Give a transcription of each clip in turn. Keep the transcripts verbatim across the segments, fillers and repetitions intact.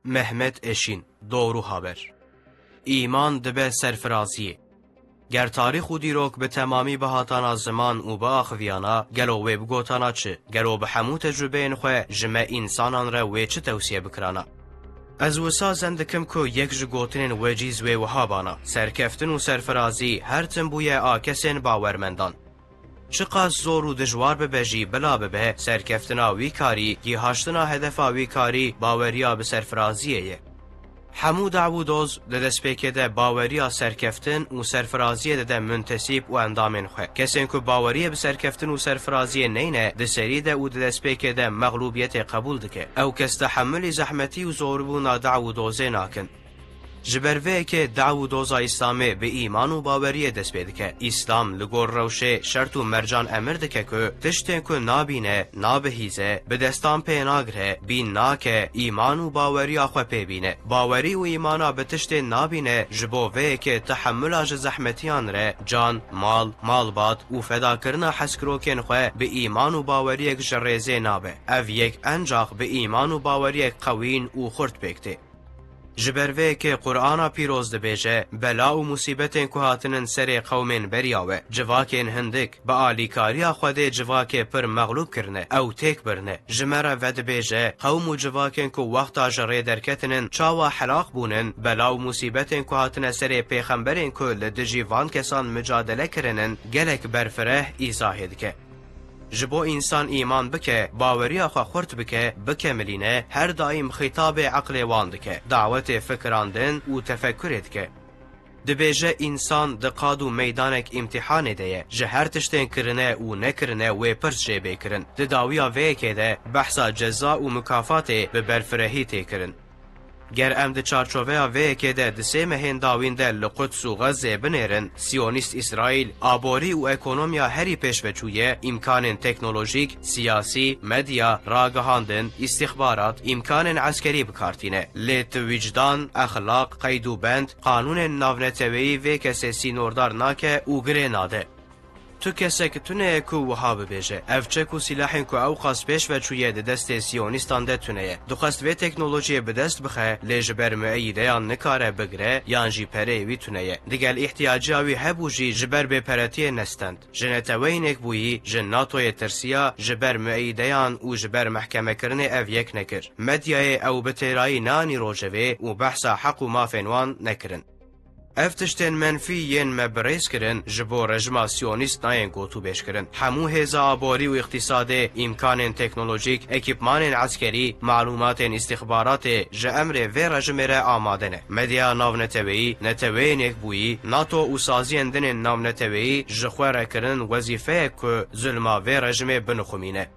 Mehmet Eşîn, Doğru Haber. Îman dibe serfiraziyê. Ger tarîx û dîrok bi temamî bihatana ziman û biaxiviyana, gelo wê bigotana çi? Gelo bi hemû tecrubeyên xwe ji me însanan re wê çi tewsiye bikirana? Ez wisa zen dikim ku yek ji gotinên wecîz wê wiha bana: serkeftin û serfirazî her tim bûye a kesên bawermendan. Çiqas zor û dijwar bibe jî, bila bibe, serkeftina wî karî, gihaştina hedefa wî karî, baweriya bi serfiraziyê ye. Hemû daw û doz di destpêkê de baweriya serkeftin û serfiraziyê dide muntesîb û endamên xwe. Kesên ku baweriyê bi serkeftin û serfiraziyê neyne, di serî de û di destpêkê de mexlûbiyetê qebûl dike. Ew kes tehemilî zehmetî û zorbûna daw û dozê nakin. Ji ber vê yekê daw û doza Îslamê bi îman û baweriyê dest pê dike. Îslam li gor rewşê, şert û mercan emir dike ku tiştên ku nabîne, nabihîze, bi destan pê nagire, bîn nake, îman û baweriya xwe pê bîne. Bawerî û îmana bi tiştên nabîne ji bo vê yekê tehemula ji zehmetiyan re can, mal, malbat û fedakirina hezkirokên xwe bi îman û baweriyek ji rêzê nabe. Ev yek encax bi îman û baweriyek qewîn û xurt pêk tê. Ji ber vê yekê Qur'ana Pîroz dibêje, bela û musîbetên ku hatinin serê qewmên beriya we, civakên hindik, bi alîkariya Xwedê civakê pir mexlûb kirine, ew têk birine. Ji me re vedibêje, qewm û civakên ku wexta ji rê derketinin, çawa helaq bûnin, bela û musîbetên ku hatine serê pêxemberên ku li dijî van kesan micadele kirinin, gelek berfireh îzahê dike. Ji bo însan îman bike, baweriya xwe xurt bike, bikemilîne, her daîm xîtabê eqlê wan dike, dawetê fikirandin û tefekurê dike. Dibêje, însan di qad û meydanek îmtîhanê de ye, ji her tiştên kirine û nekirine wê pirs jê bê kirin. Di dawiya vê yekê de behsa ceza û mukafatê bi berfirehî tê kirin. Ger em di çarçoveya vê yekê de di sê mehên dawîn de li Quds û Xezzê binêrin, Siyonîst Îsraîl, aborî û ekonomiya herî pêşveçû ye, îmkanên teknolojîk, siyasî, medya, ragihandin, îstîxbarat, îmkanên eskerî bi kar tîne. Lê tu wîcdan, exlaq, qeyd û bend, qanûnên navneteweyî vê kesê sînordar nake û girê nade. Tu kesek tune ye ku wiha bibêje, ev çek û sîlahên ku ew qas pêş ve çûye di destê siyonîstan de tune ye. Dixwest vê teknolojiyê bi dest bixe, lê ji ber mueyîdeyan nikare bigire, yan jî pereyê wî tune ye. Digel îhtiyaciya wî hebû jî ji ber bêperetiyê nestend. Ji Neteweyên Yekbûyî, ji NATOyê tirsiya, ji ber mueyîdeyan û ji ber mehkemekirinê ev yek nekir. Medyayê ew bi têrayî neanî rojevê û behsa heq û mafên wan nekirin. Ev tiştên menfî yên me bi rêz kirin, ji bo rejima siyonîst nayên gotûbêj kirin. Hemû hêza aborî û îqtîsadê, îmkanên teknolojîk, ekîpmanên eskerî, malûmatên îstîxbaratê ji emrê vê rejimê re amade ne. Medya navneteweyî, Neteweyên Yekbûyî, NATO û saziyên din ên navneteweyî ji xwe re kirin wezîfeyek ku zulma vê rejimê binixumîne.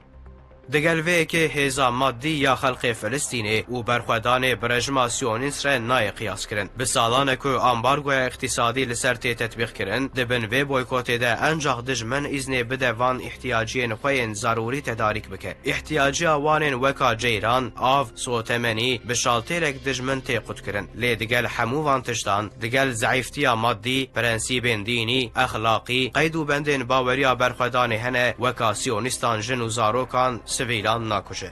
Digel vê yekê hêza madî ya xelkê Filistînê û berxwedanê bi rejima siyonîst re nayê qiyaskirin. Bi salan e ku ambargoya îqtîsadî li ser tê tetbîqkirin, di bin vê boykotê de encax dijmin îznê bide van îhtiyaciyên xwe yên zarûrî tedarîk bike. Îhtiyaciya wan ên weka ceyran, av, sotemenî, bi şaltêrek dijmin tê qutkirin. Lê digel hemû van tiştan, digel zeîftiya madî, prensîbên dînî, exlaqî, qeyd û bendên baweriya berxwedanê hene, weka siyonîstan jin û zarokan, sivîlan nakuje.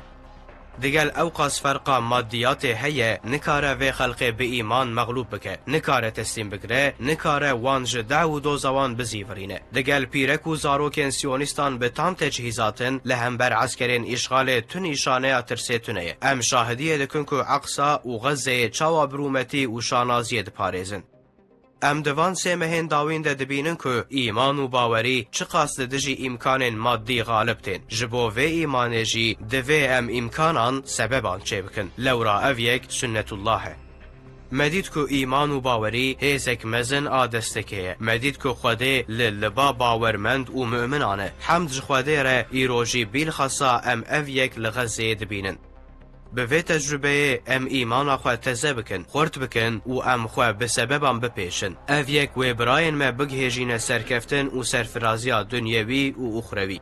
Digel ew qas ferqa madiyatê heye, nikare vê xelqê bi îman mexlûb bike, nikare teslîm bigire, nikare wan ji dew û doza wan bizîvirîne. Digel pîrek û zarokên siyonîstan bi tam tecihîzatin li hember eskerên îşxalê tu nîşaneya tirsê tune ye. Em şahidiyê dikin ku Eqsa û Xezzeyê çawa bi rûmetî û şanaziyê diparêzin. Em di van sê mehên dawîn de dibînin ku îman û bawerî çiqas li dijî îmkanên madî xalib tên. Ji bo vê îmanê jî divê em îmkanan, sebeban çêbikin. Lewra ev yek sunnetullah e. Me dît ku îman û bawerî hêzek mezin a destekê ye. Me dît ku Xwedê li liba bawermend û mu'minan e. Hemd ji Xwedê re îro jî bîlxasa em ev yek li Xezzeyê dibînin. Bi vê tecrubeyê em îmana xwe teze bikin, xurt bikin û em xwe bi sebeban bipêşin. Ev yek wê birayên me bigihêjîne serkeftin û serfiraziya dunyewî û uxrewî.